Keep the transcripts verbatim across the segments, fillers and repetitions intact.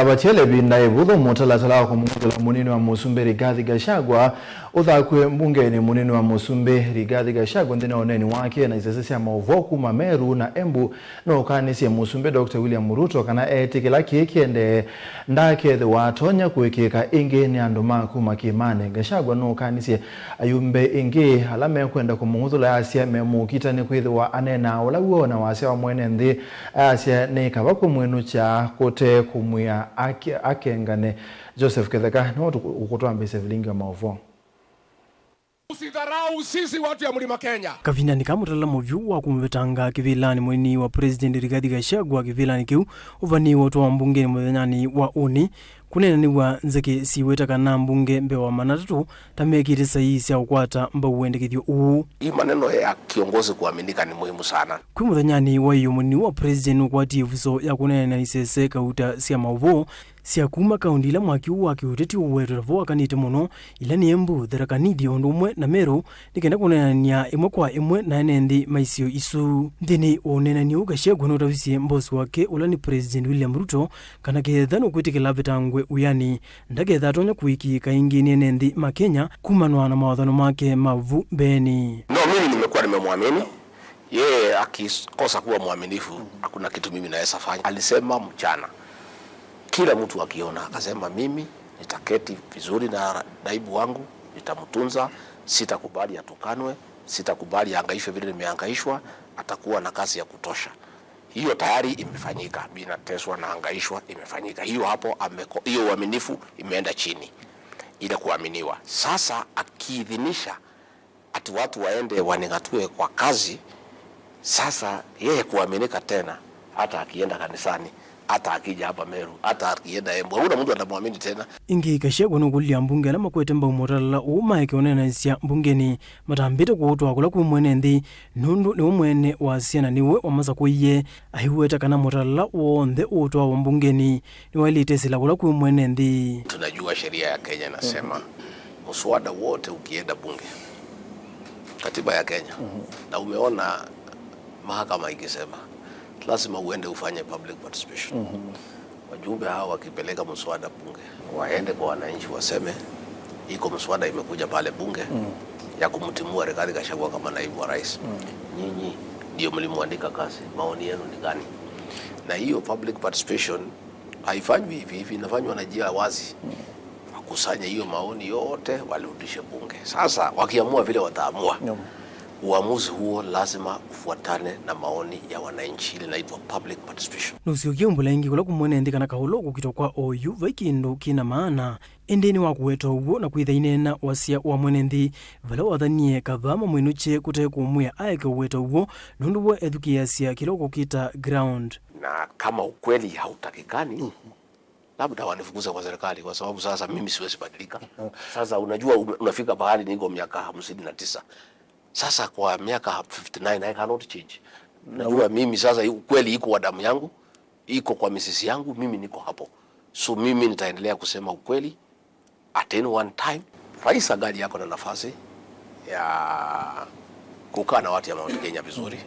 Avatie ĩvinda ĩvũthũ mũtalatala wa kũmũng'ethela mũnini wa mũsumbĩ Rigathi Gachagua ũthakw'e mbungenĩ. Mũnini wa mũsumbĩ Rigathi Gachagua nthĩnĩ wa ũneeni wake na isese sya maũvoo kuma Meru na Embu, nũũkanisye mũsumbĩ Doctor William Ruto kana etĩkĩla kĩĩ kĩendee, ndakethĩwa atonya kũĩkĩĩka ĩngĩ nĩ andũ ma kuma kĩĩmanĩ. Gachagua nũũkanisye ayumbe ĩngĩ ala mekwenda kũmũng'uthũla, asya memũkita nĩkwĩthĩwa aneenaa ũla w'o na wasya wa mwene nthĩ. Asya nĩ kava kũmwĩnũkya kũte kũmwĩa ake-, akengane. Joseph Ketheka nĩwe ũkũtwambĩĩsya vilingi wa maũvoo. Usidharau sisi watu ya Mlima Kenya. Kavindanĩ ka mũtalatala mũvyũ wa kũmũvetanga kĩvĩlanĩ, mũnini wa President Rigathi Gachagua kĩvĩlanĩ kĩu ũvanĩĩwe ũtwawa mbungenĩ mũthenyanĩ wa ũnĩ, kũneenanĩw'a nzeke siweta kana mbunge mbee wa maana atatũ ta mekĩte saii sya ũkwata mbau wendekethyo ũũ. Hii maneno ya kiongozi kuaminika ni muhimu sana. Kwĩ mũthenyanĩ wa ĩyoo, mũnini wa President nũkwatie ĩvuso ya kũneenany'a na isese kauta sya maũvoo sya kuma kaũnti ila mwaki ũũ wa kĩũteti ũwetwe tavo wakanĩte mũno, ila nĩ Embu, Tharaka Nithi, o ũndũ ũmwe na Meru, nĩ kenda kũneenany'a ĩmwe kwa ĩmwe na ene nthĩ ma isio isu. Nthĩnĩ wa ũneenany'a ũũ, Gachagua nũtavisye mbosi wake, ũla nĩ President William Ruto, kana ketha nũkwĩtĩkĩla avetangwe wĩanĩ, ndaketha atonya kũĩkĩĩka ĩngĩ nĩ ene nthĩ ma Kenya kumanwa na mawathano make ma vu mbeenĩ. No, mimi nimekuwa nimemwamini. Yeye akikosa kuwa mwaminifu, hakuna kitu mimi naweza fanya. Alisema mchana, kila mtu akiona, akasema, "Mimi nitaketi vizuri na naibu wangu, nitamtunza, sitakubali atukanwe, sitakubali ahangaishwe vile nimehangaishwa, atakuwa na kazi ya kutosha." Hiyo tayari imefanyika, mimi nateswa, nahangaishwa, imefanyika. Hiyo hapo ameko-, hiyo uaminifu imeenda chini, ile kuaminiwa. Sasa akiidhinisha ati watu waende waning'atue kwa kazi. Sasa yeye kuaminika tena, hata akienda kanisani, hata akija hapa Meru, hata akienda Embu, hakuna mtu atamwamini tena. Ĩngĩ, Gachagua nũkũlilye ambunge ala makwete mbau mũtalatala ũũ maeke ũneenanĩsya mbungenĩ matambĩte kũũtwaa kũla kwĩ mwene nthĩ, nũndũ nĩwe mwene wasya na nĩwe wamasakũie, aiweta kana mũtalatala w'onthe ũũtwawa mbungenĩ nĩwaĩlĩte ĩsĩla kũla kwĩ mwene nthĩ. Tunajua sheria ya Kenya inasema, mhm, mswada wote ukienda bunge, katiba ya Kenya, mhm, na umeona mahakama ikisema, lazima uende ufanye public participation. Mhm. Wajumbe hao wakipeleka mswada bunge, waende kwa wananchi waseme, "Iko mswada imekuja pale bunge, mm, ya kumtimua Rigathi Gachagua kama naibu wa rais." Mm. Nyinyi ndio mlimwandika kazi, maoni yenu ni gani? Na hiyo public participation haifanywi hivi hivi, inafanywa na njia wazi. Mm. Wakusanye hiyo maoni yote, walirudishe bunge. Sasa, wakiamua vile wataamua, mm, uamuzi huo lazima ufuatane na maoni ya wananchi. Ile inaitwa public participation. Nũsyokie umbula ĩngĩ kũla kwĩ mwene nthĩ kana kaũlũ kũkitwa kwa oyu vai kĩndũ kĩna maana. Ĩndĩ nĩwakũweta ũw'o na kwĩtha ineena wasya wa mwene nthĩ, vala wathanie kavaa mamwĩnũkye kũte kũmwĩa aeke ũweta ũw'o, nũndũ we ethukĩĩasya kĩla ũkũkita ground. Na kama ukweli hautakikani, mhm, labda wanifukuze kwa serikali, kwa sababu sasa mimi siwezi badilika. Sasa unajua, una-, unafika pahali niko miaka hamsini na tisa. Sasa kwa miaka fifty nine, I cannot change. Na najua u- mimi sasa, ukweli iko kwa damu yangu, iko kwa mizizi yangu, mimi niko hapo. So mimi nitaendelea kusema ukweli. At any one time, Rais angali yako na nafasi ya kukaa na watu ya Mount Kenya vizuri,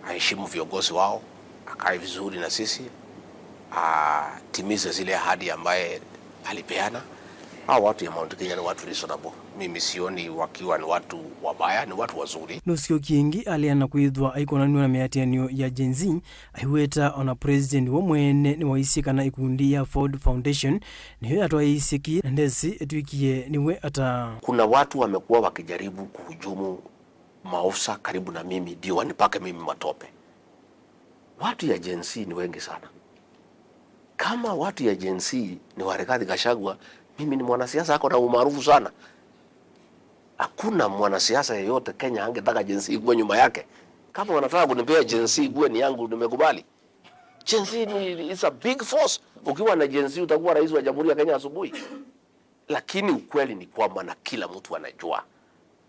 aheshimu viongozi wao, akae vizuri na sisi, atimize zile ahadi ambaye alipeana. Hao watu ya Mount Kenya ni watu reasonable. Mimi sioni wakiwa ni watu wabaya, ni watu wazuri. Nũsyokie ĩngĩ aleana kwĩthwa aikonanw'a na mĩatĩanĩo ya Gen Z, aiweta ona President we mwene nĩwaisye kana ikundi ya Ford Foundation nĩyo yatwaĩĩsye kĩĩ na ndesĩ ĩtw'ĩkie nĩwe ata. Kuna watu wamekuwa wakijaribu kuhujumu maofisa karibu na mimi, ndio wanipake mimi matope. Watu ya Gen Z ni wengi sana. Kama watu ya Gen Z ni wa Rigathi Gachagua, mimi ni mwanasiasa ako na umaarufu sana. Hakuna mwanasiasa yeyote Kenya angetaka Gen Z kuwa nyuma yake. Kama wanataka kunipea Gen Z kuwa ni yangu, nimekubali. Gen Z ni, is a big force. Ukiwa na Gen Z utakuwa rais wa Jamhuri ya Kenya asubuhi. Lakini ukweli ni kwamba, na kila mtu anajua,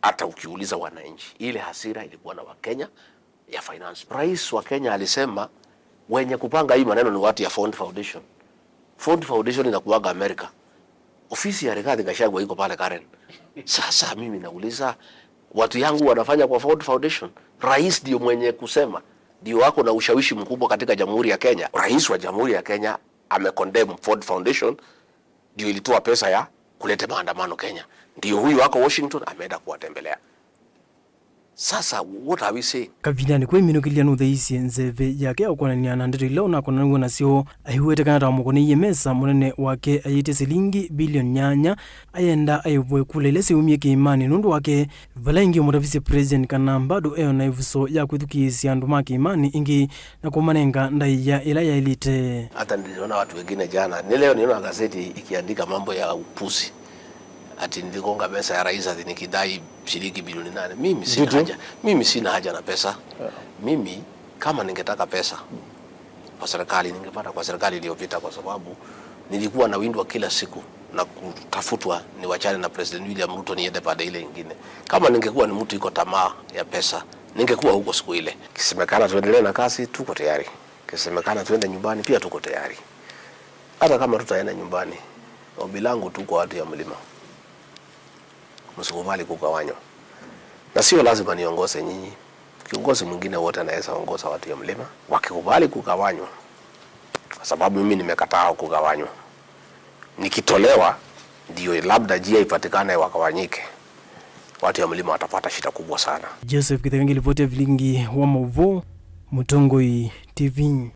hata ukiuliza wananchi, ile hasira ilikuwa na Wakenya ya finance. Rais wa Kenya alisema wenye kupanga hii maneno ni watu ya Ford Foundation. Ford Foundation inakuwaga Amerika. Ofisi ya Rigathi Gachagua iko pale Karen. Sasa mimi nauliza, watu yangu wanafanya kwa Ford Foundation? Rais ndio mwenye kusema, ndio wako na ushawishi mkubwa katika Jamhuri ya Kenya. Rais wa Jamhuri ya Kenya Ame condemn Ford Foundation, ndio ilitoa pesa ya kulete maandamano Kenya. Ndio huyu ako Washington, ameenda kuwatembelea. Sasa, what are we saying? Kavindanĩ kũu ĩminũkĩlya nũtheisye nzeve yake ya kwonany'a na ndeto ila ũnakonanaw'a nasyo, aiw'ĩte kana ta wamũkũnĩie mesa mũnene wake ayĩtye silingi bilioni nyanya, ayenda aĩvwe kula ila syaumie kĩĩmanĩ nũndũ wake, vala ĩngĩ ũmũtavisye President kana bado e na ĩvuso ya kwĩthukĩĩsya andũ ma kĩĩmanĩ ĩngĩ na kũmanenga ndaĩa ĩla yaĩlĩte. Hata niliona watu wengine jana, ni leo niona gazeti ikiandika mambo ya upuzi. Ati niligonga mesa ya rais ati nikidai shilingi bilioni nane. Mimi sina Did you? haja. Mimi sina haja na pesa. Yeah. Mimi kama ningetaka pesa kwa serikali, ningepata kwa serikali iliyopita, kwa sababu nilikuwa nawindwa kila siku na kutafutwa niwachane na President William Ruto niende pande ile ingine. Kama ningekuwa ni mtu iko tamaa ya pesa, ningekuwa huko siku ile. Kisemekana tuendelee na kazi, tuko tayari. Kisemekana tuende nyumbani, pia tuko tayari. Hata kama tutaenda nyumbani, ombi langu tu kwa watu ya mlima, msikubali kugawanywa. Na sio lazima niongoze nyinyi. Kiongozi mwingine wote anaweza ongoza watu ya mlima, wakikubali kugawanywa, kwa sababu mimi nimekataa kugawanywa. Nikitolewa, ndio labda njia ipatikane wagawanyike. Watu ya mlima watapata shida kubwa sana. Joseph Kithenga, ripoti ya vilingi wa mauvoo, Mũtongoi T V.